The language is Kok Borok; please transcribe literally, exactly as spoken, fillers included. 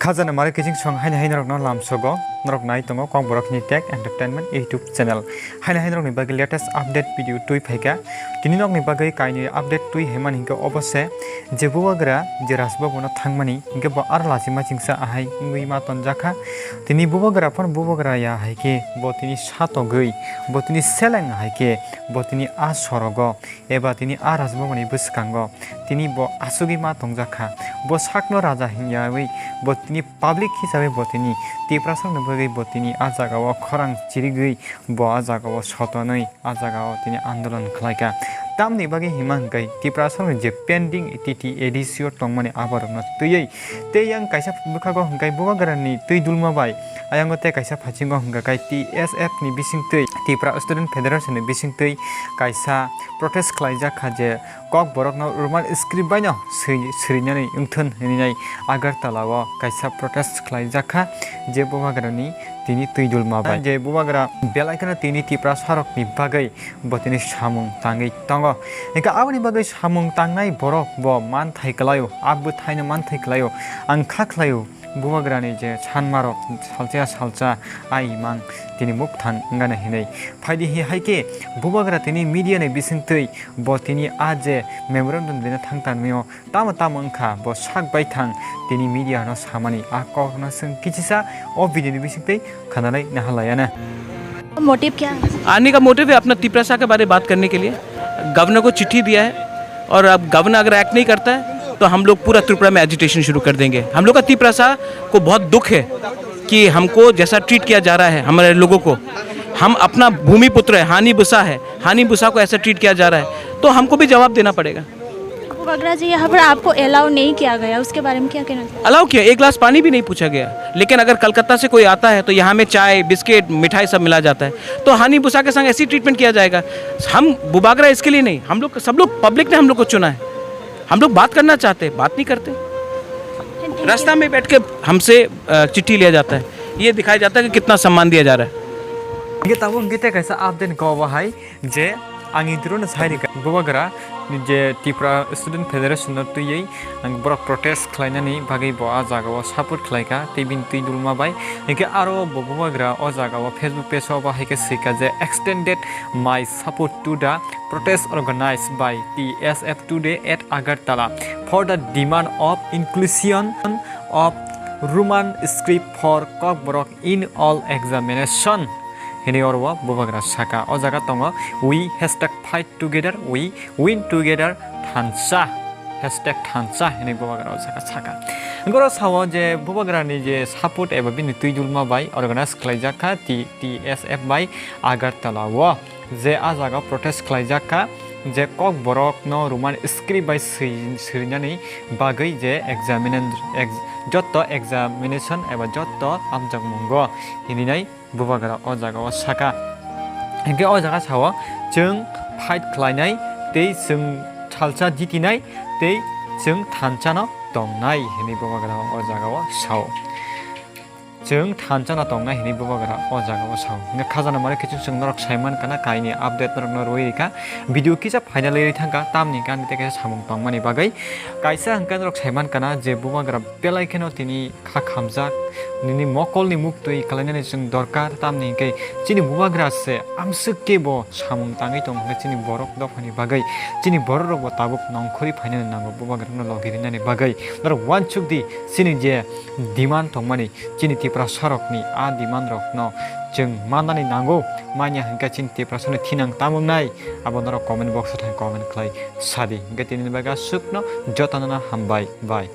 Khajana mare kiching song haini hai norokno lamsogo, norok nai tongo Kokborok ni Tech Entertainment YouTube channel. Haini hai norokni bagwi latest update video twi phaikha. Tini nokni bagwi kainwi update twi haimani hinkhe obo se je bubagra je Rajbhabon o thangmani hinkhe bo aro lachima chingsa ahai wngwi ma tonjakha. Tini bubagra phano bubagra ya hai khe bo tini satogwi bo tini seleng hai khe bo tini a sorogo eba tini a Rajbhabon ni bwskango tini bo asugwi ma tongjak kha. Bo sakno raja hwnyawi bo tini public hisabe bo tini Tiprasarokni bagwi bo tini a jagao khorang chirigwi bo a jagao sotonwi a jagao tini andolon khlaikha. Tamni bagwi hima hwnkhe Tiprasarokni je pending T T A D C o tongmani aborokno twiwi tei yang kaisa bwkhago hwnkhe bubagrani twi dulma bai, ayango tei kaisa phaichingo hwnkha khe T S F ni bisingtwi, Tripura Student Federation ni bisingtwi kaisa protest khlaijak kha je Kokborokno Roman script baino swi-, swrwinani wngthun hwnwi Agartala o kaisa protest khlaijak kha je bubagrani tini twi dulma bai. Je bubagra belai kheno tini Tiprasarokni bagwi bo tini samung tangwi tongo. Hinkhe aboni bagwi samung tangnai borok bo manthai kwlaio, a bwthaino manthai kwlaio, ang kha khlaio, bubagrani je sanmarok salsa salsa a imang tini mukthang wngana hinwi. Phaidi hi hai khe bubagra tini media ni bisingtwi bo tini a je memorandum dina thang tanmio tamo tamo wngkha bo sak bai thang tini media no samani a kok no swng kichisa o video ni bisingtwi khanalai nahalaiya na. Motive क्या है? आने का मोटिव है अपना तिपरासा के बारे में बात करने के लिए। गवर्नर को चिट्ठी दिया है और अब गवर्नर अगर एक्ट नहीं करता है तो हम लोग पूरा त्रिपुरा में एजिटेशन शुरू कर देंगे। हम लोग का तिपरासा को बहुत दुख है कि हमको जैसा ट्रीट किया जा रहा है हमारे लोगों को, हम अपना भूमिपुत्र है, हानि बुसा है, हानि बुसा को ऐसा ट्रीट किया जा रहा है तो हमको भी जवाब देना पड़ेगा। बुबागरा जी, यहाँ पर आपको अलाउ नहीं किया गया, उसके बारे में क्या कहना चाहेंगे? अलाउ किया, एक गिलास पानी भी नहीं पूछा गया। लेकिन अगर कलकत्ता से कोई आता है तो यहाँ में चाय, बिस्किट, मिठाई सब मिला जाता है। तो हानि बुसा के संग ऐसी ट्रीटमेंट किया जाएगा। हम बुबागरा इसके लिए नहीं, हम लोग, सब लोग, पब्लिक ने हम लोग को चुना है। हम लोग बात करना चाहते हैं, बात नहीं करते। रास्ता में बैठ के हमसे, अ, चिट्ठी लिया जाता है, ये दिखाया जाता है कि कितना सम्मान दिया जा रहा है। Hingke tabuk hingke tei kaisa update ko bo hai je ang intro no sai rika bubagra je Tripura Student Federation no twiwi ang borok protest khlainani bagwi bo a jaga o support khlaika tei bini twi dulma bai. Hingke aro bo bubagra o jaga o Facebook page o bo hai khe swika je extended my support to the protest organized by T S F today at Agartala for the demand of inclusion of Roman script for Kokborok in all examination. Hini oro o bubagra saka. O jaga tongo, "We hashtag fight together, we win together, thansa." Hashtag thansa hini bubagra o jaga saka. Goro sao je bubagra ni je support eba bini twi dulma bai organize khlaijak kha T-, T S F bai Agartala o. Je a jaga protest khlaijak kha, je Kokborok no Roman script bai swi-, swinani bagwi je examine-, ex-, jotto examination eba jotto amjokmungo hininai bubagra o jaga o saka. Hingke o jaga sao chwng fight khlainai tei chwng thalsa jitinai tei chwng thansa no tongnai hinwi bubagra o jaga o sao. Chwng thansa no tongnai hinwi bubagra o jaga o sao. Hingke khajana mare kiching chwng norok saiman kana kaini update norok no rwi rikha. Video kisa final ri thangka tamni kani tei kaisa samung tongmani bagwi. Kaisa hingke norok saiman kana je bubagra belai kheno tini kha khamjak nini mokolni muktwi kalainani chwng dorkar tamni hingke chini bubagra se amswk kebo samung tangwi tongo hingke chini borok dophani bagwi chini borok rokbo tabuk nongkhorwi phainani nango bubagra no logi rinani bagwi. Norok uansuk di chini je demand tongmani chini Tiprasarokni a demand rokno chwng mannani nango, manya hwnkhe chini Tiprasarokni thinang tamo wngnai, abo norok comment box o thang comment khlai sadi. Hwnkhe tini bagwi aswkno jotono hambai bai.